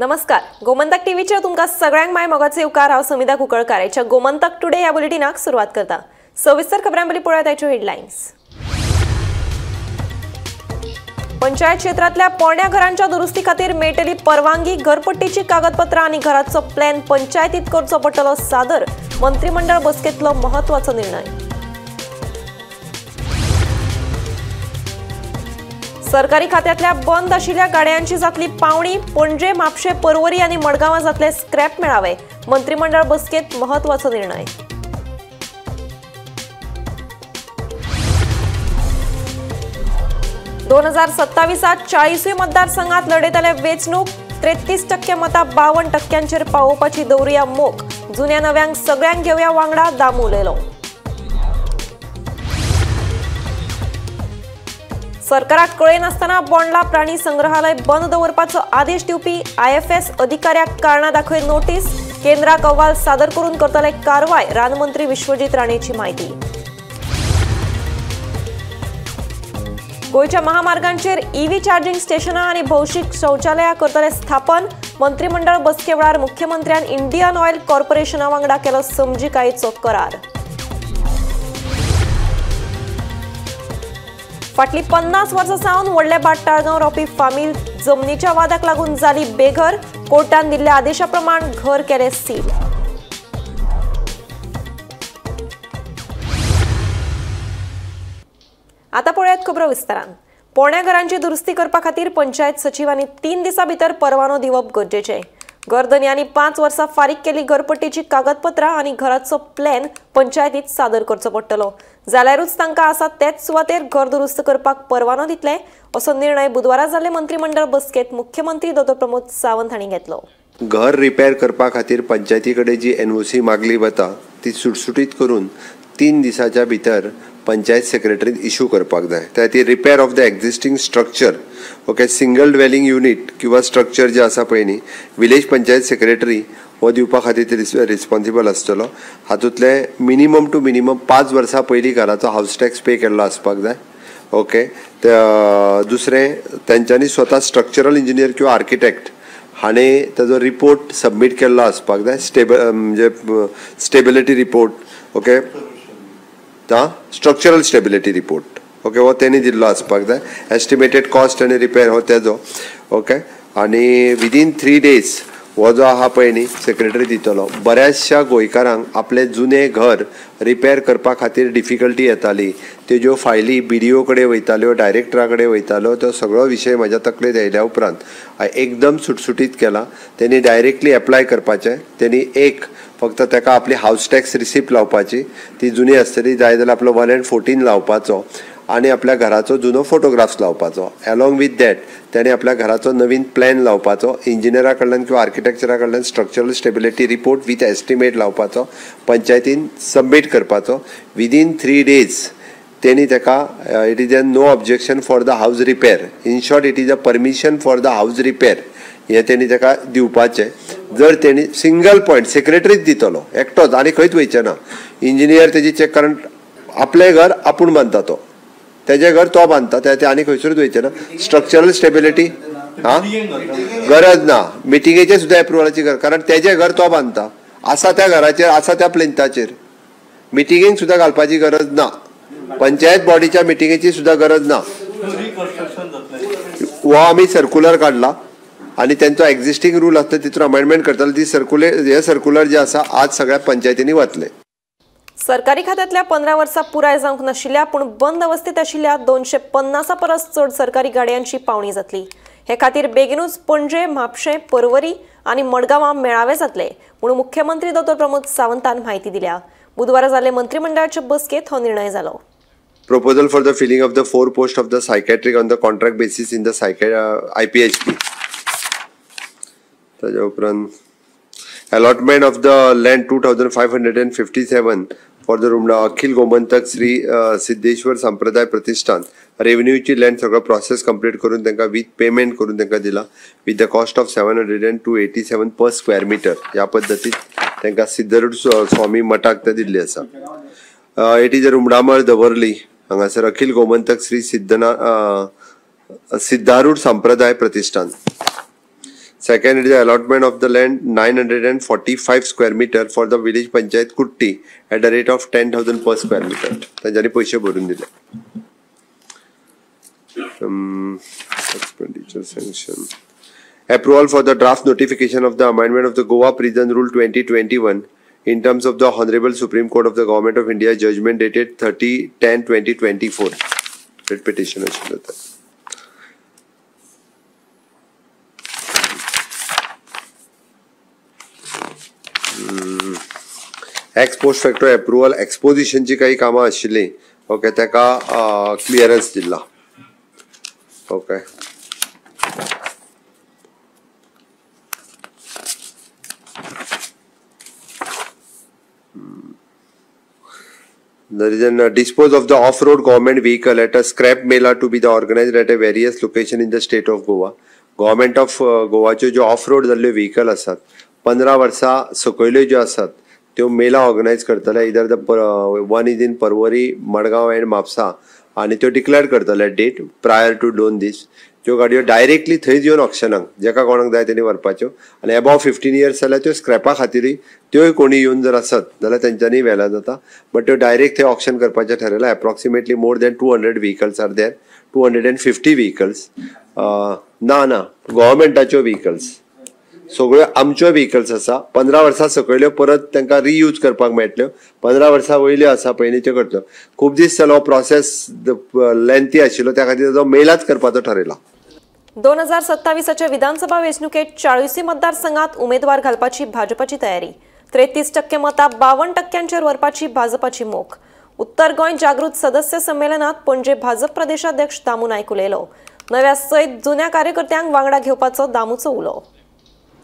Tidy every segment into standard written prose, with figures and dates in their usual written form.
नमस्कार, गोमंतक टीव्हीचेर तुमकां सगळ्यांक my मोगाचे उपकार. हांव समिता कुंकळकार ह्या गोमंतक टुडे ह्या बुलेटिनाक सुरवात करता. सविस्तर खबरां पयलीं पळोवया ताच्यो हेडलायन्स. पंचायत क्षेत्रांतल्या पोरण्या घरांच्या दुरुस्ती खातीर मेळटली परवानगी, घरपट्टीची कागदपत्रां आनी घराचो प्लॅन पंचायतीत करचो पडटलो सादर. मंत्रिमंडळ बसकेंतलो महत्वाचो निर्णय. सरकारी खात्यांतल्या बंद आशिल्ल्या गाडयांची जातली पावणी. पणजे, म्हापशें, पर्वरी आनी मडगांवां जातले स्क्रॅप मेळावे. मंत्रिमंडळ बसकेंत महत्वाचो निर्णय. 2027 40 मतदारसंघात लढयतले वेंचणूक. 33% मतां 52% पावोवपाची दवरुया मोख. जुन्या नव्यांक सगळ्यांक घेवया वांगडा, दामू उलयलो. सरकाराक कळयनासतना बोंडला प्राणी संग्रहालय बंद दवरपाचो आदेश दिवपी IFS अधिकाऱ्याक कारणां दाखय नोटीस. केंद्राक अहवाल सादर करून करतले कारवाय. रानमंत्री विश्वजीत राणेची म्हायती. गोंयच्या महामार्गांचेर EV charging स्टेशनां आनी भौशीक शौचालयां करतले स्थापन. मंत्रिमंडळ बसके वेळार मुख्यमंत्र्यान इंडियन ऑयल कॉर्पोरेशना वांगडा केलो समजिकायेचो करार. फाटली 50 वर्सां सावन व्हडले भाट ताळगांव रावपी फामील जमनीच्या वादाक लागून जाली बेघर. कोर्टान दिल्ल्या आदेशा प्रमाण घर केलें सील. आता पळयात खबरो विस्तारान. पोरण्या घरांची दुरुस्ती करपा खातीर पंचायत सचिवांनी 3 दिसां भितर परवानो दिवप गरजेचें. घरधनयांनी 5 वर्सां फारीक केल्ली घरपट्टीची कागदपत्रां आनी घराचो प्लॅन पंचायतीत सादर करचो पडटलो. जाल्यारूच तांकां आसा तेच सुवातेर घर दुरुस्त करपाक परवानो दितले, असो निर्णय बुधवारा जाल्ले मंत्रिमंडळ बसकेंत मुख्यमंत्री डॉ. प्रमोद सावंत हांणी घेतलो. घर रिपेर करपा खातीर पंचायती कडेन जी NOC मागली वता ती सुटसुटीत करून 3 दिसाच्या भितर पंचायत सेक्रेटरीन इशू करपाक जाय. त्या खातीर repair of the existing structure, okay, single dwelling unit किंवा स्ट्रक्चर जे आसा पळय न्ही, विलेज पंचायत सेक्रेटरी हो दिवपा खातीर रिस्पॉन्सिबल आसतलो. हातूंतले मिनिमम टू मिनिमम 5 वर्सां पयलीं घराचो हावस टॅक्स पे केल्लो आसपाक जाय. ओके, दुसरें तेंच्यांनी स्वता स्ट्रक्चरल इंजिनियर किंवा आर्किटेक्ट हाणें ताजो रिपोर्ट सबमीट केल्लो आसपाक जाय. म्हणजे stability report, okay, structural stability report, okay, हो तेणी दिल्लो आसपाक जाय. एस्टिमेटेड कॉस्ट आनी रिपेर हो तेजो, ओके. आनी विदीन 3 डेज हो जो आहा पळय न्ही सेक्रेटरी दितलो. बऱ्याचशा गोंयकारांक आपलें जुनें घर रिपेर करपा खातीर डिफिकल्टी येताली, तेज्यो फायली BDO कडेन वयताल्यो, डायरेक्टरा कडेन वयताल्यो. तो सगळो विशय म्हाज्या तकलेंत आयल्या उपरांत एकदम सुटसुटीत केला. तेणी डायरेक्टली एप्लाय करपाचें, तेणी एक फक्त ताका आपली हावस टॅक्स रिसिप्ट लावपाची, ती जुनी आसतली जाय जाल्यार आपलो 1 and 14 लावपाचो आनी आपल्या घराचो जुनो फोटोग्राफ्स लावपाचो. एलॉंग विथ that तेणें आपल्या घराचो नवीन प्लॅन लावपाचो, इंजिनियरा कडल्यान किंवा आर्किटेक्चरा कडल्यान structural stability report with estimate लावपाचो, पंचायतीन सबमीट करपाचो. विदीन 3 डेज तेणी ताका it is a no objection for the house repair, in short it is a permission for the house repair हें तेणी ताका दिवपाचें. जर तेणी सिंगल पॉयंट सेक्रेटरीच दितलो एकटोच आनी खंयच वयचें ना. इंजिनियर तेजी चॅक, कारण आपलें घर आपूण बांदता, तो तेजें घर तो बांदता, ते आनी खंयसरूच वयचें ना. स्ट्रक्चरल स्टेबिलिटी हा गरज ना, मिटिंगेचें सुद्दां एप्रुवलाची गरज, कारण तेजें घर तो बांदता, आसा त्या घराचेर, आसा त्या प्लिंथाचेर मिटिंगेक सुद्दां घालपाची गरज ना, पंचायत बॉडीच्या मिटिंगेची सुद्दां गरज ना. हो आमी सर्कुलर काडला आनी तेंचो एक्झिस्टींग रूल आसता तितून अमेंडमेंट करतले. ती सर्कुलर, हे सर्कुलर जे आसा आज सगळ्या पंचायतींनी वतले. सरकारी खात्यांतल्या 15 वर्सां पुराय जावंक नाशिल्ल्या पूण बंद अवस्थेत आशिल्ल्या 250 परस चड सरकारी गाडयांची पावणी जातली. हे खातीर बेगीनूच पणजे, म्हापशें, पर्वरी आनी मडगांवां मेळावे जातले म्हूण मुख्यमंत्री डॉ. प्रमोद सावंतान म्हायती दिल्या. बुधवारा जाल्ले मंत्रिमंडळाचे बसकेंत हो निर्णय जालो. Proposal for the filling of the 4 posts of the psychiatric on the contract basis in the IPHP. ताज्या उपरांत allotment of the land 2557 for the Rumla Akhil Gomantak Shri Siddheshwar Sampraday Pratishthan. रेव्हेन्यूची land सगळो process complete करून तांकां with payment करून तांकां दिला with the cost of 702.87 per square metre. ह्या पद्दतीन तांकां सिद्धरूढ स्वामी मठाक ते दिल्ली आसा. It is a Rumdamol Davorlim हांगासर अखिल गोमंतक श्री सिद्धारूढ संप्रदाय प्रतिष्ठान. Second is the allotment of the land 945 square meter for the village panchayat Kutty at the rate of 10,000 per square meter. तांच्यांनी पयशे भरून दिले. Expenditure sanction. Approval for the draft notification of the amendment of the Goa Prison Rule 2021 in terms of the Honorable Supreme Court of the Government of India judgment dated 30/10/2024. Writ petition आशिल्लें तें. Ex post facto approval एक्सपोजिशनची काही कामां आशिल्लीं, okay, ताका clearance दिला. Okay, there is an dispose of the off-road government vehicle at a scrap mela to be the organized at a various location in the state of Goa. Government of Goaच्यो ज्यो off-road जाल्ल्यो vehicle आसात 15 वर्सां सकयल्यो ज्यो आसात त्यो मेला organise करतले. Either the one is in Porvorim, Madgaon and Mapusa, आनी त्यो डिक्लेअर करतले डेट प्रायर टू 2 दीस. त्यो गाडयो डायरेक्टली थंयच येवन ऑक्शनाक जेका कोणाक जाय तेणी व्हरपाच्यो, आनी एबाव 15 इयर्स जाल्यार त्यो स्क्रॅपा खातीरूय त्योय कोणी येवन जर आसत जाल्यार तेंच्यांनी व्हेल्यार जाता. बट त्यो डायरेक्ट थंय ऑक्शन करपाचें ठरयलां. Approximately more than 200 vehicles are there, 250 vehicles. ना ना, गव्हर्मेंटाच्यो व्हिकल्स सगळ्यो आमच्यो व्हिकल्स आसा. 15 वर्सां सकयल्यो परत तांकां रियूज करपाक मेळटल्यो, 15 वर्सां वयल्यो आसा पयलींच्यो करतल्यो. खूब दीस जालो प्रोसेस लेंथी आशिल्लो, त्या खातीर तो मेलाच करपाचो ठरयला. 2027 विधानसभा वेंचणुकेत 40 मतदारसंघात उमेदवार घालपाची भाजपाची तयारी. 33% मतां 52% व्हरपाची भाजपाची मोख. उत्तर गोंय जागृत सदस्य संमेलनात पणजे भाजप प्रदेशाध्यक्ष दामू नायक उलयलो. नव्या सयत जुन्या कार्यकर्त्यांक वांगडा घेवपाचो दामूचो उलो.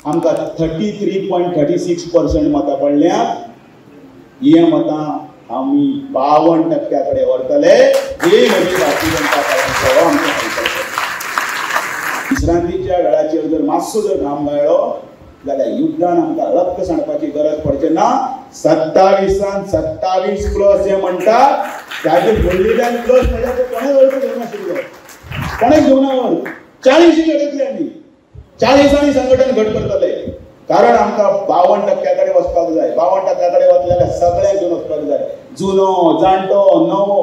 आमकां 33.36% मतां पडल्या. ही मतां आमी 52% कडेन व्हरतले. ही म्हजी भारतीय जनता पार्टीचो आमचो संकल्प. विश्रांतीच्या वेळाचेर जर मातसो जर घाम मेळ्ळो जाल्यार युद्धान आमकां रक्त सांडपाची गरज पडचें ना. 27 27 प्लस जे म्हणटात ताजे फुडल्यान प्लस म्हणल्यार कोणेच अर्थ घेवनाशिल्लो, कोणेच घेवना. 40 घेतले आमी, 40 संघटन घट करतले. कारण आमकां 52% कडेन वचपाक जाय. 52% कडेन वतले जाल्यार सगळ्यांक घेवन वचपाक जाय, जुनो जाणटो नवो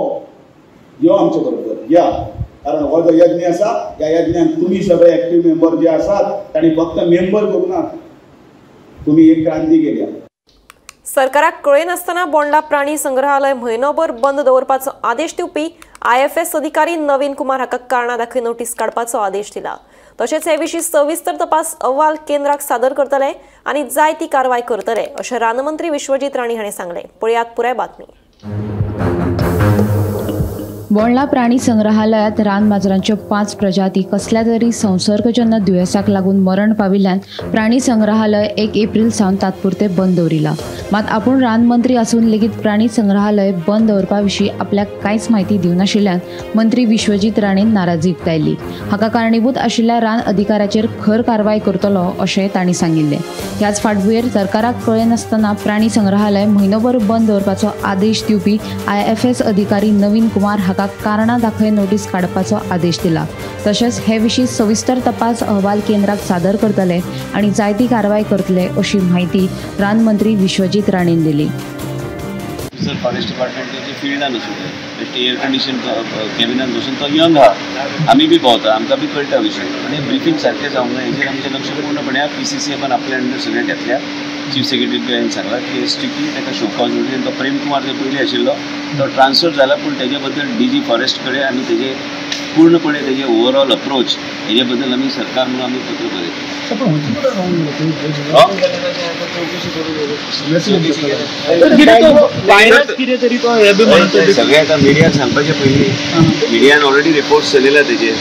यो आमचे बरोबर या. कारण हो जो यज्ञ आसा ह्या यज्ञान तुमी सगळे एक्टिव्ह मेंबर जे आसात तांणी फक्त मेंबर करूं नात, तुमी एक क्रांती केल्या. सरकाराक कळयनासतना बोंडला प्राणी संग्रहालय म्हयनोभर बंद दवरपाचो आदेश दिवपी IFS अधिकारी नवीन कुमार हाका कारणां दाखय नोटीस काडपाचो आदेश दिला. तशेंच हे विशीं सविस्तर तपास अहवाल केंद्राक सादर करतले आनी जाय ती कारवाय करतले अशें रानमंत्री विश्वजीत राणे हांणी सांगलें. पळयात पुराय बातमी. बोंडला प्राणी संग्रहालयात रान माजरांच्यो 5 प्रजाती कसल्या तरी संसर्गजन्य दुयेंसाक लागून मरण पाविल्ल्यान प्राणी संग्रहालय 1 एप्रिल सावन तात्पुरते बंद दवरिलां. मात आपूण रानमंत्री आसून लेगीत प्राणी संग्रहालय बंद दवरपा विशीं आपल्याक कांयच म्हायती दिवनाशिल्ल्यान मंत्री विश्वजीत राणेन नाराजी उक्तायली. हाका कारणीभूत आशिल्ल्या रान अधिकाऱ्याचेर खर कारवाय करतलो अशें तांणी सांगिल्लें. ह्याच फाटभुंयेर सरकाराक कळयनासतना प्राणी संग्रहालय म्हयनोभर बंद दवरपाचो आदेश दिवपी IFS अधिकारी नवीन कुमार हाका कारणां दाखय नोटीस काडपाचो आदेश दिला. तशेंच हे विशीं सविस्तर तपास अहवाल केंद्राक सादर करतले आनी जायती कारवाय करतले अशी म्हायती रानमंत्री विश्वजीत राणेन दिली. सर, फॉरेस्ट डिपार्टमेंटाचे फिल्डान आसूं बेश्टे एयर कंडिशन कॅबिनान बसून तो यंग आहा, आमी बी भोंवता, आमकां बी कळटा विशय. आनी ब्रिफींग सारकें जावंक ना हेजेर आमचें लक्ष पूर्णपणे PCCF आपल्या अंडर सगळें घेतल्या. चीफ सेक्रेटरी हांवें सांगलां की स्ट्रिक्टली ताका शोकॉज नोटीस. तो प्रेम कुमार जो पयलीं आशिल्लो तो ट्रान्सफर जाला, पूण तेजे बद्दल DG forest कडेन आनी तेजे पूर्णपणे तेजे ओवरऑल अप्रोच हेजे बद्दल आमी सरकार म्हणून आमी पत्र बरयतले. सगळे आतां मिडियाक सांगपाचे पयलीं मिडियान ऑलरेडी रिपोर्ट चलयला तेजेर,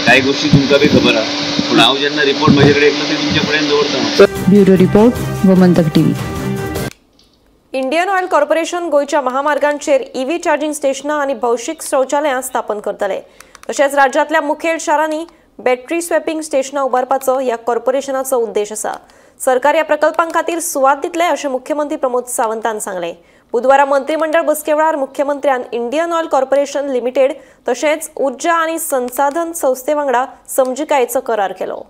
कांय गोश्टी तुमकां बी खबर आहा, पूण हांव जेन्ना रिपोर्ट म्हाजे कडेन येतलो ते तुमच्या फुड्यान दवरता. Bureau report, Gomantak TV. Indian Oil Corporation गोंयच्या महामार्गांचेर EV charging स्टेशनां आनी भौशीक शौचालयां स्थापन करतले. तशेंच राज्यांतल्या मुखेल शारांनी बॅटरी स्वॅपिंग स्टेशनां उबारपाचो ह्या कॉर्पोरेशनाचो उद्देश आसा. सरकार ह्या प्रकल्पां खातीर सुवात दितले अशें मुख्यमंत्री प्रमोद सावंतान सांगलें. बुधवारा मंत्रिमंडळ बसके वेळार मुख्यमंत्र्यान इंडियन ऑयल कॉर्पोरेशन लिमिटेड तशेंच ऊर्जा आनी संसाधन संस्थे वांगडा समजिकायेचो करार केलो.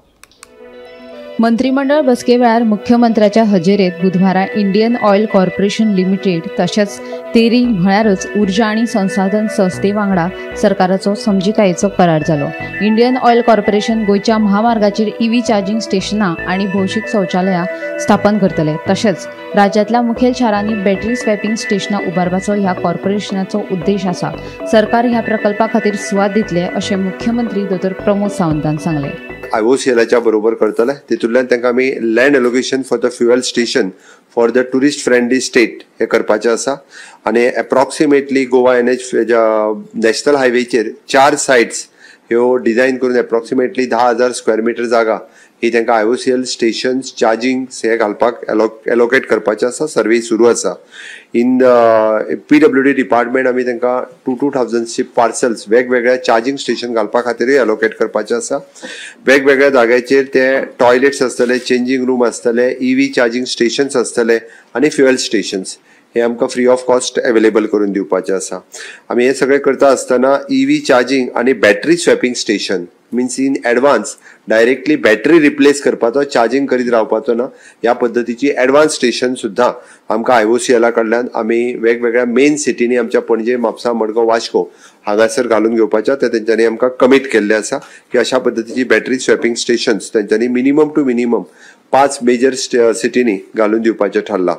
मंत्रिमंडळ बसके वेळार मुख्यमंत्र्याच्या हजेरेत बुधवारा इंडियन ऑयल कॉर्पोरेशन लिमिटेड तशेंच तेरी म्हळ्यारच ऊर्जा आनी संसाधन संस्थे वांगडा सरकाराचो समजिकायेचो करार जालो. इंडियन ऑयल कॉर्पोरेशन गोंयच्या महामार्गाचेर ईव्ही चार्जिंग स्टेशनां आनी भौशीक शौचालयां स्थापन करतले. तशेंच राज्यांतल्या मुखेल शारांनी बॅटरी स्वॅपिंग स्टेशनां उबारपाचो ह्या कॉर्पोरेशनाचो उद्देश आसा. सरकार ह्या प्रकल्पा खातीर सुवात दितले अशें मुख्यमंत्री डॉ. प्रमोद सावंतान सांगलें. आयओसीएलाच्या बरोबर करतले तितूंतल्यान तांकां आमी land allocation for the fuel station for the tourist friendly state हे करपाचें आसा. आनी एप्रॉक्सिमेटली गोवा एनएच नॅशनल हायवेचेर 4 सायट्स ह्यो डिझायन करून एप्रॉक्सिमेटली 10,000 स्क्वेअर मिटर जागा ही तांकां आयओसीएल स्टेशन्स चार्जिंग हे घालपाक एलोकेट करपाचें आसा. सर्वे सुरू आसा. इन पीडब्ल्यूडी डिपार्टमेंट आमी तांकां 2,000 पार्सल्स वेगवेगळ्या चार्जिंग स्टेशन घालपा खातीरूय एलोकेट करपाचें आसा. वेगवेगळ्या जाग्याचेर ते टॉयलेट्स आसतले, चेंजींग रूम आसतले, ईव्ही चार्जिंग स्टेशन्स आसतले आनी फ्युएल स्टेशन्स हे आमकां फ्री ऑफ कॉस्ट अवेलेबल करून दिवपाचें आसा. आमी हे सगळें करता आसतना ईव्ही चार्जिंग आनी battery swapping station means in advance directly battery replace करपाचो, चार्जिंग करीत रावपाचो ना, ह्या पद्दतीची एडवान्स स्टेशन सुद्दां आमकां आयओसीएला कडल्यान आमी वेगवेगळ्या मेन सिटींनी आमच्या पणजे, म्हापसा, मडगांव, वास्को हांगासर घालून घेवपाचें ते तेंच्यांनी आमकां कमीट केल्लें आसा की अशा पद्दतीची बॅटरी स्वॅपिंग स्टेशन्स तेंच्यांनी मिनिमम टू मिनिमम 5 मेजर सिटींनी घालून दिवपाचें ठरलां.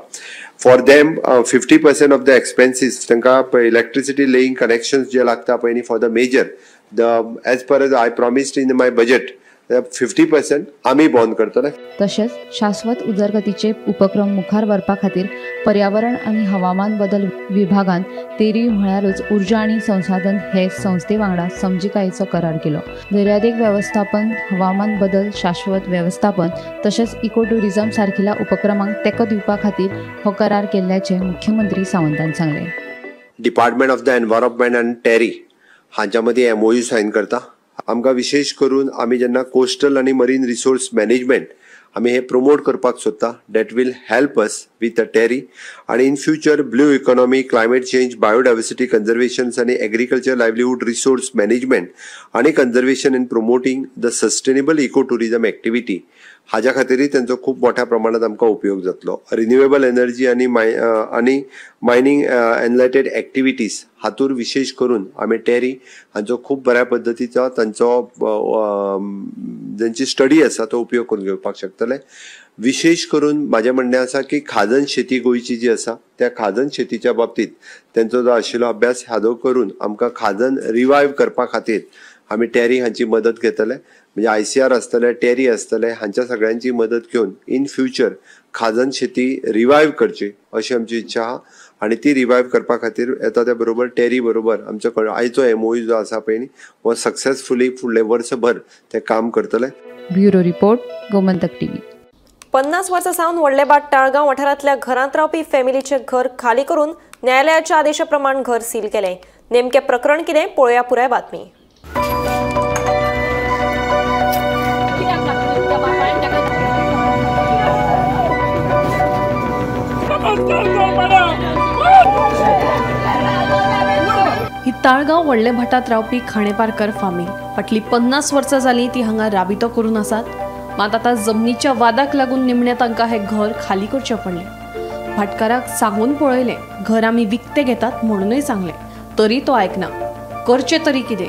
For them 50% of the expenses तांकां इलेक्ट्रिसिटी लेईंग कनेक्शन्स जे लागता पळय न्ही for the major the as per as I promised in my budget 50% आमी बॉन्ड करतले. तशेंच शाश्वत उदरगतीचे उपक्रम मुखार व्हरपा खातीर पर्यावरण आनी हवामान बदल विभागान तेरी म्हळ्यारच ऊर्जा आनी संसाधन हे संस्थे वांगडा समजिकायेचो करार केलो. दर्यादेग वेवस्थापन, हवामान बदल, शाश्वत वेवस्थापन तशेंच इको ट्युरिझम सारकिल्या उपक्रमांक तेंको दिवपा खातीर हो करार केल्ल्याचें मुख्यमंत्री सावंतान सांगलें. Department of the environment आनी टेरी हांच्या मदीं एमओयू सायन करता. आमकां विशेष करून आमी जेन्ना कोस्टल आनी मरीन रिसोर्स मॅनेजमेंट आमी हे प्रमोट करपाक सोदता that will help us with a TERI. आनी in future blue economy, climate change, biodiversity conservation आनी एग्रीकल्चर लायवलीहूड रिसोर्स मॅनेजमेंट आनी conservation and promoting the sustainable eco tourism activity हाज्या खातीरय तेंचो खूब मोठ्या प्रमाणात आमकां उपयोग जातलो. रिन्युएबल एनर्जी आनी मायनींग एनलायटेड एक्टिविटीज हातूर विशेष करून आमी टेरी हांचो खूब बऱ्या पद्दतीचो तांचो जेंची स्टडी आसा तो उपयोग करून घेवपाक शकतले. विशेष करून म्हाजें म्हणणें आसा की खाजन शेती गोंयची जी आसा त्या खाजन शेतीच्या बाबतींत तेंचो जो आशिल्लो अभ्यास हाजो करून आमकां खाजन रिवायव करपा खातीर आमी टेरी हांची मदत घेतले. म्हणजे आयसीआर आसतले, टेरी आसतले, हांच्या सगळ्यांची मदत घेवन इन फ्युचर खाजन शेती रिवायव करची अशी आमची इच्छा आहा. आनी ती रिवायव करपा खातीर येता त्या बरोबर टेरी बरोबर आमचो आयचो एमओयू जो आसा पळय न्ही हो सक्सेसफुली फुडले वर्सभर ते काम करतले. Bureau report, Gomantak TV. 50 वर्सां सावन व्हडले बाट ताळगांव वाठारांतल्या घरांत रावपी फॅमिलीचें घर खाली करून न्यायालयाच्या आदेशा प्रमाण घर सील केलें. नेमकें प्रकरण कितें पळोवया पुराय बातमी. ही ताळगांव व्हडले भाटांत रावपी खाणेपारकर फामील फाटली 50 वर्सां जालीं ती हांगा राबितो करून आसात. मात आतां जमनीच्या वादाक लागून निमणें तांकां हें घर खाली करचें पडलें. भाटकाराक सांगून पळयलें घर आमी विकतें घेतात म्हणूनय सांगलें, तरी तो आयकना. करचें तरी कितें?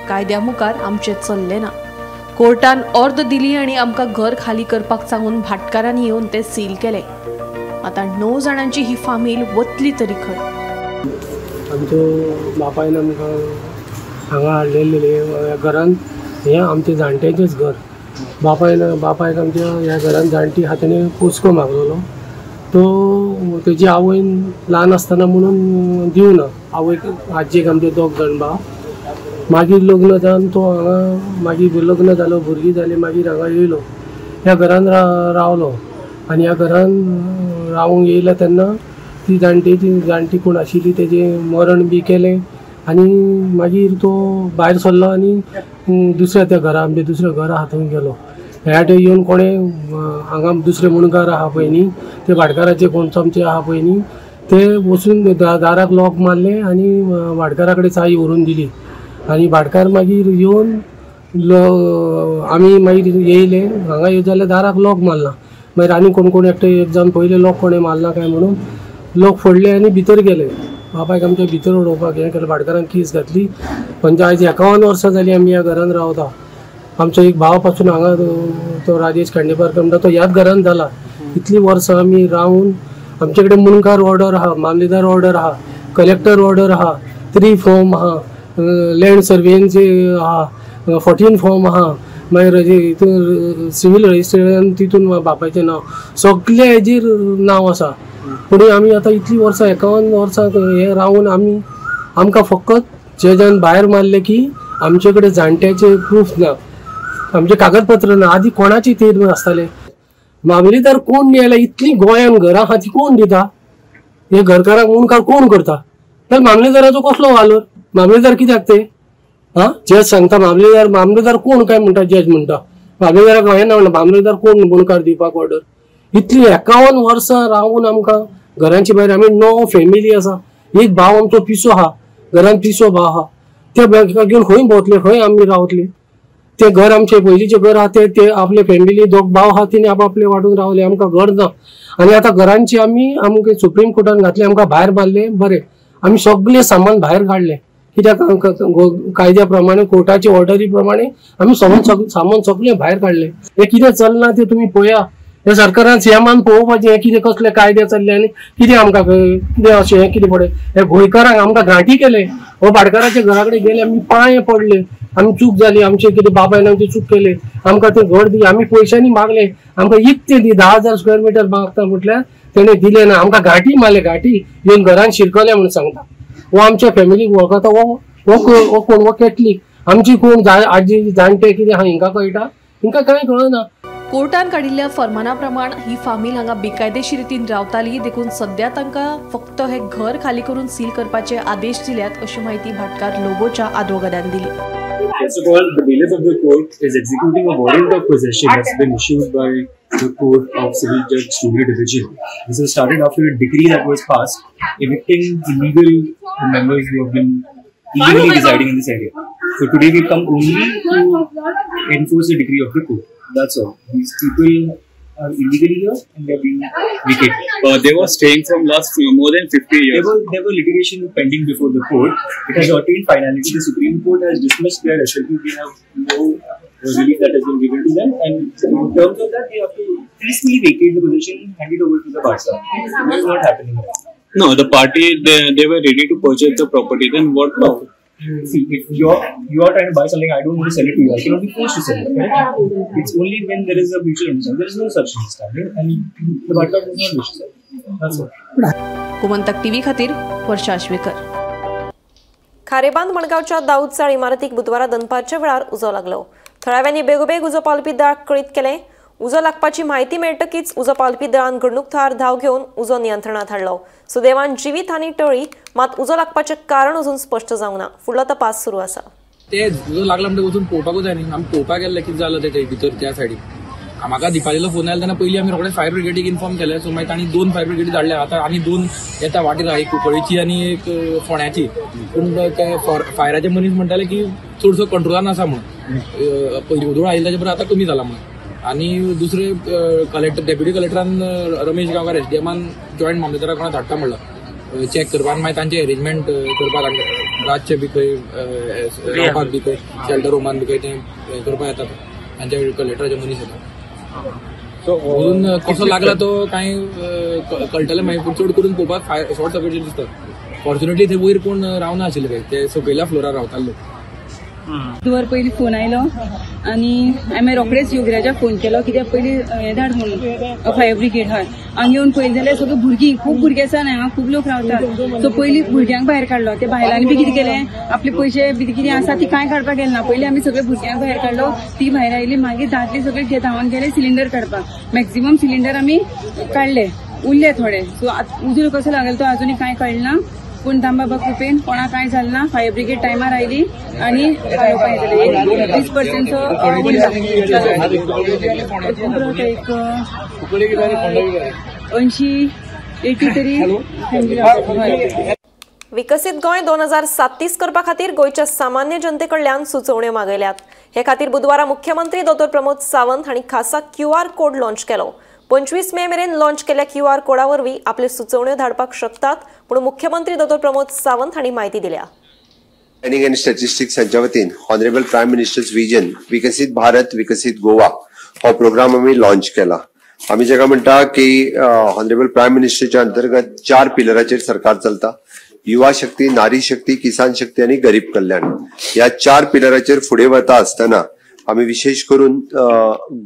कायद्या मुखार आमचें चल्लें ना. कोर्टान ऑर्द दिली आनी आमकां घर खाली करपाक सांगून भाटकारांनी येवन तें सील केलें. आतां 9 जाणांची ही फामील वतली तरी खंय? आमचो बापायन आमकां हांगा हाडलेले घरान, हें आमचें जाणट्यांचेंच घर. बापायक आमच्या ह्या घरान जाणटी आहा तेणें पोसको मागलेलो, तो तेजी आवयन ल्हान आसतना म्हणून दिवना. आवयक आजयेक आमचे 2 जाण भाव. मागीर लग्न जावन तो हांगा, मागीर लग्न जालो, भुरगीं जालीं, मागीर हांगा येयलो, ह्या घरान रावलो. आनी ह्या घरान रावंक येयलो तेन्ना ती जाणटी कोण आशिल्ली तेजें मरण बी केलें आनी मागीर तो भायर सरलो आनी दुसऱ्या त्या घरा, आमचें दुसरें घर आहा थंय गेलो. ह्या येवन कोणें हांगा दुसरे मुणकार आहा पळय न्ही, ते भाटकाराचे कोण चमचे आहा पळय न्ही, ते वचून दाराक लॉक मारलें आनी भाटकारा कडेन चावी व्हरून दिली. आनी भाटकार मागीर येवन आमी मागीर येयले हांगा येयले जाल्यार दाराक लॉक मारला. मागीर आनी कोण कोण एकटे एक जावन पयले लॉक कोणें मारला काय म्हणून लॉक फोडले आनी भितर गेले. बापायक आमच्या भितर उडोवपाक हें केलें. भाटकारान केस घातली. म्हणजे आयज 51 वर्सां जालीं आमी ह्या घरान रावता. आमचो एक भाव पासून हांगा तो राजेश खांडेपारकर म्हणटा तो ह्याच घरान जाला. इतलीं वर्सां आमी रावन आमचे कडेन मुणकार ऑर्डर आहा, मामलेदार ऑर्डर आहा, कलेक्टर ऑर्डर आहा, 3 फॉर्म आहा, लँड सर्वेचे आहा, 14 फॉर्म आहा, मागीर हितून सिवील रजिस्ट्रेशन तितून बापायचें नांव सगळे हेजेर नांव आसा. पूण आमी आतां इतलीं वर्सां 51 वर्सां हें रावन आमी आमकां फकत जजान भायर मारलें की आमचे कडेन जाणट्याचे प्रूफ ना, आमचे कागदपत्र ना. आदी कोणाची तेर आसताले. मामलेदार कोण न्ही जाल्यार इतलीं गोंयान घरां आहा ती कोण दिता? हे घरकारांक मुणकार कोण करता? जाल्यार मामलेदाराचो कसलो वालोर? मामलेदार कित्याक ते? आं, जज सांगता मामलेदार, मामलेदार कोण काय म्हणटा? जज म्हणटा मामलेदाराक हें ना म्हणटा मामलेदार कोण मुणकार दिवपाक ऑर्डर? इतलीं 51 वर्सां रावन आमकां घरांची भायर आमी 9 फॅमिली आसा. एक भाव आमचो पिसो आहा, घरान पिसो भाव आहा, त्या घेवन खंय भोंवतले, खंय आमी रावतले? ते घर आमचे पयलींचें घर आहा ते ते आपले फॅमिली दोग भाव आहा तेणी आपआपले वांटून रावले. आमकां घर ना. आनी आतां घरांची आमी आमकां सुप्रीम कोर्टान घातले, आमकां भायर मारले. बरें, आमी सगळें सामान भायर काडलें कित्याक कायद्या प्रमाणे कोर्टाचे ऑर्डरी प्रमाणे आमी सामान सगळें भायर काडलें. हें कितें चल्लां तें तुमी पळया. हे सरकारान सीएमान पळोवपाचें हें कितें कसले कायदे चल्ले आनी कितें आमकां कितें अशें हें कितें पडे. हे गोंयकारांक आमकां घांटी केले. हो भाटकाराच्या घरा कडेन गेले आमी पांय पडले, आमी चूक जाली, आमचे कितें बापायन आमची चूक केली, आमकां तें घर दी. आमी पयशांनी मागले, आमकां इतलें दी, 10,000 स्क्वेअर मिटर मागता म्हटल्यार तेणें दिलें ना. आमकां घांटी मारले, घांटी येवन घरान शिरकले म्हणून सांगता. हो आमच्या फॅमिलीक वळखता, हो कोण, हो कॅथलीक. आमची कोण आजी जाणटे कितें आहा हिंकां कळटा, हिंकां कांय कळना. कोर्टान काडिल्ल्या फर्माना प्रमाण ही फामील हांगा बेकायदेशीर रितीन रावताली, देखून सध्या तांकां फक्त हे घर खाली करून सील करपाचे आदेश दिल्यात अशी माहिती भाटकार लोबोच्या आदवोगादान दिली. First of all, the bailiff of the court is executing a warrant of possession that's been issued by the court of civil judge junior division. This was started after a decree that was passed evicting illegal members who have been illegally residing in this area. So today we come only to enforce the decree of the court. That's all. These people are illegally here and they are being vacated. They were staying from last more than 50 years. There were litigation pending before the court. It has attained finality. The Supreme Court has dismissed their SLP. We have no relief that has been given to them, and in terms of that, they have to peacefully vacate the position and hand it over to the party. That is not happening right now. No, the party they were ready to purchase the property. Then what? No. See, if you are trying to buy something, I don't want to sell it to you. I cannot be forced to sell it. Correct? It's only when there is a mutual understanding. There is no such understanding, and the Bhatkar does not wish to sell. That's all. Gomantak TV खातीर वर्षा आश्वेकर. खारेबांद मडगांवच्या दाऊदचाळ इमारतीक बुधवारा दनपारच्या वेळार उजो लागलो. थळाव्यांनी बेगोबेग उजो पालपी दळाक कळीत केलें. उजो लागपाची म्हायती मेळटकीच उजो पालपी दळान घडणूक थळार धांव घेवन उजो नियंत्रणात हाडलो. सुदैवान जिवीत हानी टळ्ळी, मात उजो लागपाचें कारण अजून स्पश्ट जावंक ना. फुडलो तपास सुरू आसा. ते उजो लागला म्हणटकच वचून पळोवपाकूच जाय न्ही. आमी पळोवपाक गेल्ले कितें जालें तें भितर त्या सायडीन. म्हाका दिपालीलो फोन आयलो तेन्ना पयलीं आमी रोखडे फायर ब्रिगेडीक इन्फॉर्म केलें. सो मागीर तांणी 2 फायर ब्रिगेडी धाडल्या. आतां आनी 2 येता वाटेर आहा, एक कुंकळीची आनी एक फोंड्याची. पूण ते फायराचे मनीस म्हणटाले की चडसो कंट्रोलान आसा म्हणून, पयलीं उजो आयिल्लो ताचे परस आतां कमी जाला म्हणून. आनी दुसरे कलेक्टर, डेप्युटी कलेक्टरान रमेश गांवकार एसडीएमान जॉयंट मामलेदारा कोणा धाडटा म्हणलां चॅक करपाक. आनी मागीर तांचे एरेंजमेंट करपाक रातचे बी खंय रावपाक बी खंय शेल्टर होमान बी खंय तें करपाक येता, तांच्या कलेक्टराचे मनीस येता. सो अजून कसो लागला तो कांय कळटलें मागीर, पूण चड करून पळोवपाक फायर शॉर्ट सर्किट दिसता. फॉर्च्युनेटली थंय वयर कोण रावना आशिल्ले, खंय ते सकयल्या फ्लोरार रावताले लोक. 2 वर पयलीं फोन आयलो आनी हांवें रोखडेच योगराजाक फोन केलो कित्याक पयलीं हें धाड म्हणून फायर ब्रिगेड. हय, हांगा येवन पयलीं जाल्यार सगळीं भुरगीं, खूब भुरगीं आसा न्ही हांगा, खूब लोक रावतात. सो पयलीं भुरग्यांक भायर काडलो. ते बायलांनी बी कितें केलें, आपले पयशे बी कितें आसा ती कांय काडपाक गेले ना. पयलीं आमी सगळे भुरग्यांक भायर काडलो, ती भायर आयली. मागीर दादले सगळे धांवन गेले सिलिंडर काडपाक. मॅक्झिमम सिलिंडर आमी काडले, उरले थोडे. सो उजो कसो लागलो तो अजूनय कांय कळना, पूण दामबाबा कृपेन कोणा कांय जालें ना. फायर ब्रिगेड टायमार आयली आनी 20% एक 80 तरी फॅमिली. विकसीत गोंय 2037 करपा खातीर गोंयच्या सामान्य जनते कडल्यान सुचोवण्यो मागयल्यात. हे खातीर बुधवारा मुख्यमंत्री डॉ प्रमोद सावंत हांणी खासा QR code launch केलो. 25 मे मेरेन लॉन्च केल्या QR कोडा वरवीं आपल्यो सुचोवण्यो धाडपाक शकतात म्हूण मुख्यमंत्री डॉ प्रमोद सावंत हांणी म्हायती दिल्या. प्लॅनिंग आनी स्टॅटिस्टिक्स हांच्या वतीन ऑनरेबल प्रायम मिनिस्टर्स विजन विकसीत भारत विकसीत गोवा हो प्रोग्राम आमी लॉन्च केला. आमी जाका म्हणटा की ऑनरेबल प्रायम मिनिस्टरच्या अंतर्गत 4 पिलराचेर सरकार चलता. युवा शक्ती, नारी शक्ती, किसान शक्ती आनी गरीब कल्याण ह्या 4 पिलराचेर फुडें वता आसतना आमी विशेष करून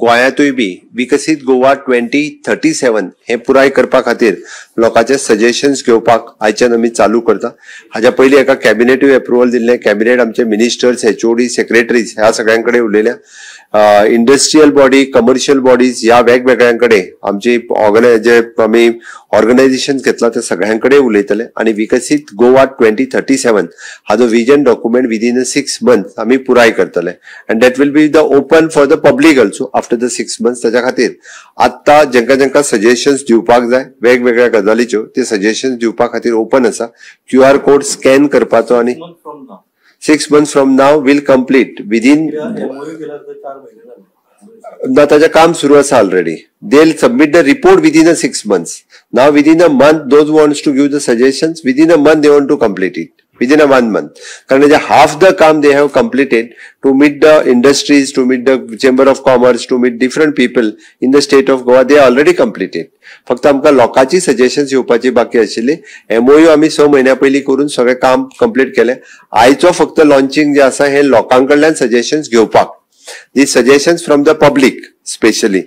गोंयांतूय बी विकसीत गोवा 2037 हे पुराय करपा खातीर लोकांचे सजेशन्स घेवपाक आयच्यान आमी चालू करता. हाज्या पयलीं एका कॅबिनेटूय एप्रुवल दिल्लें. कॅबिनेट आमचे मिनिस्टर्स, एचओडी, सेक्रेटरीज ह्या सगळ्यां कडेन उलयल्या. इंडस्ट्रियल बॉडी, कमर्शियल बॉडीज ह्या वेगवेगळ्यां कडेन आमची जे आमी ऑर्गनायझेशन घेतला ते सगळ्यां कडेन उलयतले आनी विकसीत गोवा 2037 हाजो विजन डॉक्युमेंट विदीन 6 मंथ्स आमी पुराय करतले and that will be the open for the public also after the 6 months. ताच्या खातीर आत्तां जेंका जेंका सजेशन्स दिवपाक जाय वेगवेगळ्या गजालीच्यो ते सजेशन्स दिवपा खातीर ओपन आसा. QR code स्कॅन करपाचो आनी 6 months from now will complete within. ना ताजें काम सुरू आसा already. They will submit the report within a 6 months. Now within a month those wants to give the suggestions within a month they want to complete it within a 1 month. कारण जे half the काम they have completed to meet the industries, to meet the chamber of commerce, to meet different people in the state of Goa, they already completed. फक्त आमकां लोकांची suggestions येवपाची बाकी आशिल्ली. MOU आमी 6 म्हयन्या पयलीं करून सगळें काम कंप्लीट केलें. आयचो फक्त लॉन्चिंग जें आसा हें लोकां कडल्यान सजेशन्स घेवपाक, the suggestions from the public specially.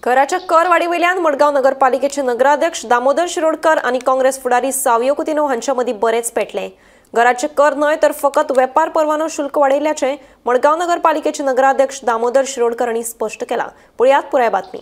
घराच्या कर वाडीवयल्यान मडगांव नगरपालिकेचे नगराध्यक्ष दामोदर शिरोडकर आनी काँग्रेस फुडारी सावियो कुतिन्हो हांच्या मदीं बरेंच पेटलें. घराचे कर न्हय तर फकत वेपार परवानो शुल्क वाडयल्ल्याचें मडगांव नगरपालिकेचे नगराध्यक्ष दामोदर शिरोडकर हांणी स्पश्ट केलां. पळयात पुराय बातमी.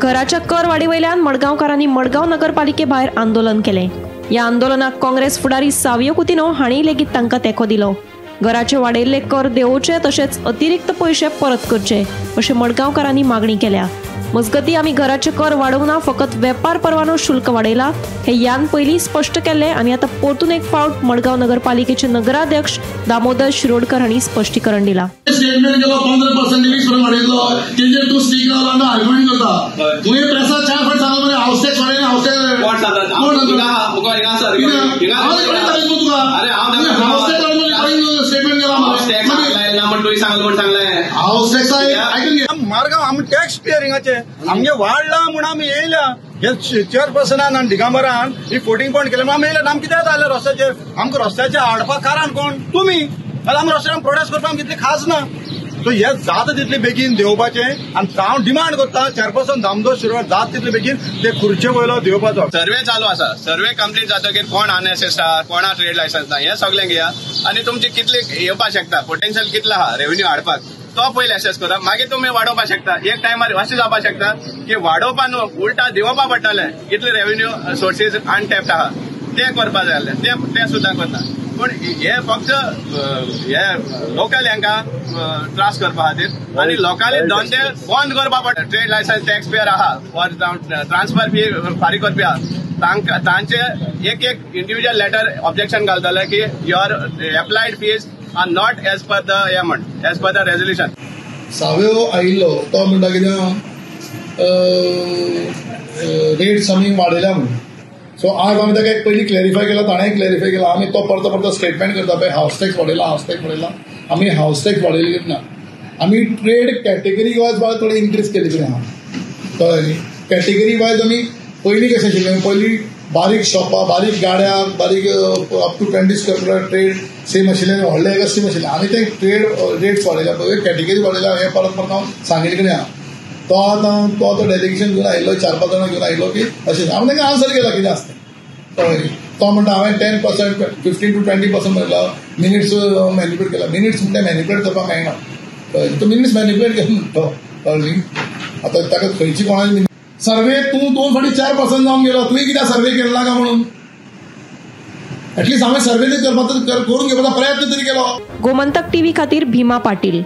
घराच्या कर वाडीवयल्यान मडगांवकारांनी मडगांव नगरपालिके भायर आंदोलन केलें. ह्या आंदोलनाक काँग्रेस फुडारी सावियो कुतिन्हो हांणी लेगीत तांकां तेंको दिलो. घराचे वाडयल्ले कर देंवोवचे तशेंच अतिरिक्त पयशे परत करचे अशें मडगांवकारांनी मागणी केल्या. मजगतीं आमी घराचे कर वाडोवंक ना, फकत वेपार परवानो शुल्क वाडयला हे ह्यान पयलीं स्पश्ट केल्लें आनी आतां परतून एक फावट मडगांव नगरपालिकेचे नगराध्यक्ष दामोदर शिरोडकर हांणी स्पश्टीकरण दिलां. स्टेटमेंट केलो 15% 20% वाडयलो तेजेर तूं स्टीक रावला आर्ग्युमेंट करता. तुवें प्रेसार 4 फावट सांगला मरे हाऊस टॅक्स वाडयना, हाऊस टॅक्स स्टेटमेंट केला. हाऊस टॅक्स आयकून घे. मारगांव आमी टॅक्स पेयर हिंगाचे आमगे वाडला म्हूण आमी येयल्या. हे चेअरपर्सनान आनी दिगंबरान ही 14 पॉयंट केले म्हूण आमी येयल्या. आमी कित्याक जालें रस्त्याचेर? आमकां रस्त्याचेर हाडपाक कारण कोण? तुमी. जाल्यार आमी रस्त्यार प्रोटेस्ट करपाक आमकां तितली खास ना. सो हे जाता तितले बेगीन देंवपाचें आनी हांव डिमांड करता चेअरपर्सन दामोदर शिरोडकर जाता तितले बेगीन ते खुर्चे वयलो देंवपाचो. सर्वे चालू आसा. सर्वे कंप्लीट जातकीर कोण अनएसेस्ड आहा, कोणा ट्रेड लायसन्स ना, हें सगळें घेया आनी तुमची कितली येवपाक शकता, पोटेन्शियल कितलो आहा रेव्हेन्यू हाडपाक तो पयलीं एसेस करा. मागीर तुमी वाडोवपाक शकता. एक टायमार अशें जावपाक शकता की वाडोवपा न्हू उल्टा दिवपा पडटलें. कितले रेव्हेन्यू सोर्सीस अनटॅप्ड आहा ते करपा जाय जाल्यार ते सुद्दां करता. पूण हे फक्त हे लोकल हांकां त्रास करपा खातीर आनी लोकांले धंदे बंद करपा पडटा. ट्रेड लायसन्स टॅक्स पेयर आहा फॉर ट्रान्सफर फी फारीक करपी आहा तांकां तांचे एक एक इंडिविज्युअल लेटर ऑब्जेक्शन घालतले की your applied fees are not as per the हे म्हण as per the resolution. Savio आयिल्लो तो म्हणटा कितें रेट्स आमी वाडयल्या म्हणून. सो आज आमी ताका एक पयलीं क्लॅरिफाय केला, ताणें क्लॅरिफाय केला. आमी तो परतो परतो स्टेटमेंट करता पळय हावस टॅक्स वाडयला, हावस टॅक्स वाडयला. आमी हावस टॅक्स वाडयली ना. आमी ट्रेड कॅटेगरी वायज थोडी इन्क्रीज केली कितें आहा, कळ्ळें न्ही. कॅटेगरी वायज आमी पयलीं कशें आशिल्लें, पयलीं बारीक शॉपां, बारीक गाड्यां, बारीक up to 20 square feet trade same आशिल्लें, व्हडलें एका सेम आशिल्लें. आमी ते ट्रेड रेट्स वाडयल्या, कॅटेगरी वाडयल्या हें परत परत हांव सांगिल्लें कडेन आहा. तो आतां तो आतां डेलिगेशन घेवन आयिल्लो, 4-5 जाणां घेवन आयिल्लो की अशें हांवें तांकां आन्सर केला कितें आसता, कळ्ळें न्ही. तो म्हणटा हांवें 10% 15 to 20% म्हणला मिनिट्स मॅनिपुलेट केला. मिनिट्स म्हणटा मॅनिपुलेट करपाक मेळना, कळ्ळें. तो मिनिट्स मॅनिपुलेट केला म्हणटा, कळ्ळें न्ही. आतां ताका खंयची कोणाची सर्वे तूं 2 फावटी 4% जावन गेलो, तुवें कित्याक सर्वे केला काय म्हणून एटलिस्ट हांवें सर्वे करपाचो करून घेवपाचो प्रयत्न तरी केलो. गोमंतक टीव्ही खातीर भीमा पाटील.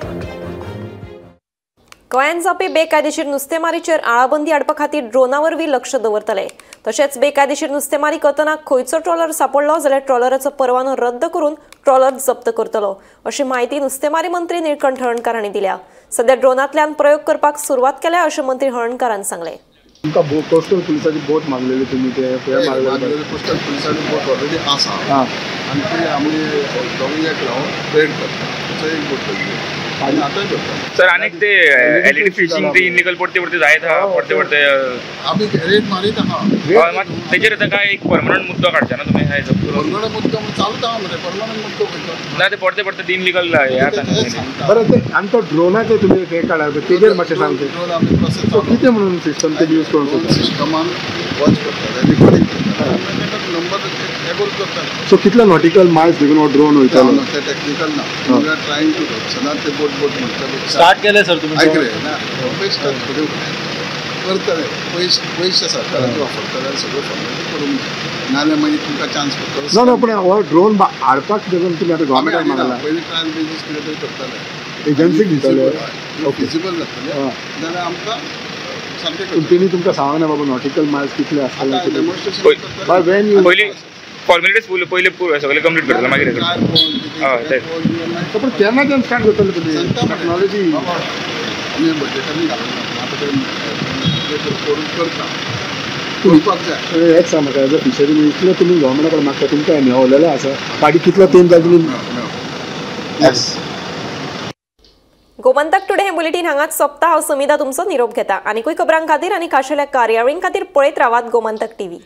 गोंयांत जावपी बेकायदेशीर नुस्तेमारीचेर आळाबंदी हाडपा खातीर ड्रोना वरवीं लक्ष दवरतले. तशेंच बेकायदेशीर नुस्तेमारी करतना खंयचो ट्रॉलर सापडलो जाल्यार ट्रॉलराचो परवानो रद्द करून ट्रॉलर जप्त करतलो अशी म्हायती नुस्तेमारी मंत्री निळकंठ हळर्णकार हांणी दिल्या. सध्या ड्रोनांतल्यान प्रयोग करपाक सुरवात केल्या अशें मंत्री हळर्णकारान सांगलें. तुमकां कोस्टल पुलिसाची बोट मागलेली तुमी ते कोस्टल पुलिसाची बोट ऑलरेडी आसा आनी ती आमी दोंगयाक लावन रेड करता. थंय एक बोट आनी आतांय करता सर. आनी ते एलईडी फिशिंग ते इलिगल परते परते जायत आहा, परते परते आमी रेड मारीत आहा. मात तेजेर आतां काय एक परमनंट मुद्दो काडचे ना तुमी? परमनंट मुद्दो चालूच आहा मरे, परमनंट मुद्दो खंयचो ना ते परते परते इनलिगल हे आतां. बरें ते आनी तो ड्रोनाचे तुमी हे काडा तेजेर मातशें सांगचे कितें म्हणून सिस्टम ते यूज करून सिस्टमान वॉच करता, रिकॉर्डिंग करता, नंबर एबल करता. सो कितले नॉटिकल मायल्स देखून हो ड्रोन वयतालो ते टॅक्निकल ना. We are trying to सदांच ते बोट बोट म्हणटा. स्टार्ट केलें सर तुमी? आयकले ना, पयस थोडे करतले, पयस पयशे सरकाराचे वापरतले आनी सगळ्यो फॉर्मेलिटी करूंक जाय, नाजाल्यार मागीर तुमकां चान्स पडटलो. ना ना, पूण हो ड्रोन हाडपाक देखून तुमी आतां गव्हर्मेंटाक मागला. पयलीं ट्रायल बेजीस कितें तरी करतले, एजन्सीक दितले, फिजिबल जातलें जाल्यार आमकां सारकें. तेणी तुमकां सांगना ना बाबा नॉटिकल मायल्स कितले आसतले? पयलीं फॉर्मेलिटीज पयलीं सगळें कंप्लीट करतले मागीर. हय, पूण केन्नाच्यान स्टार्ट करतले तुमी टॅक्नॉलॉजी? आमी बजेटांनी घालूंक ना, आतां ते करून करता करपाक जाय. हेच सांग म्हाका, एज अ फिशरी इतलें तुमी गव्हर्मेंटा कडेन मागता, तुमकां मेवलेलें आसा फाटीं कितलो तेंप जालो तुमी? गोमंतक टुडे हे बुलेटीन हांगाच सोंपता. हांव समिधा तुमचो निरोप घेता. आनीकूय खबरां खातीर आनी खाशेल्या कार्यावळीं खातीर पळयत रावात गोमंतक टीव्ही.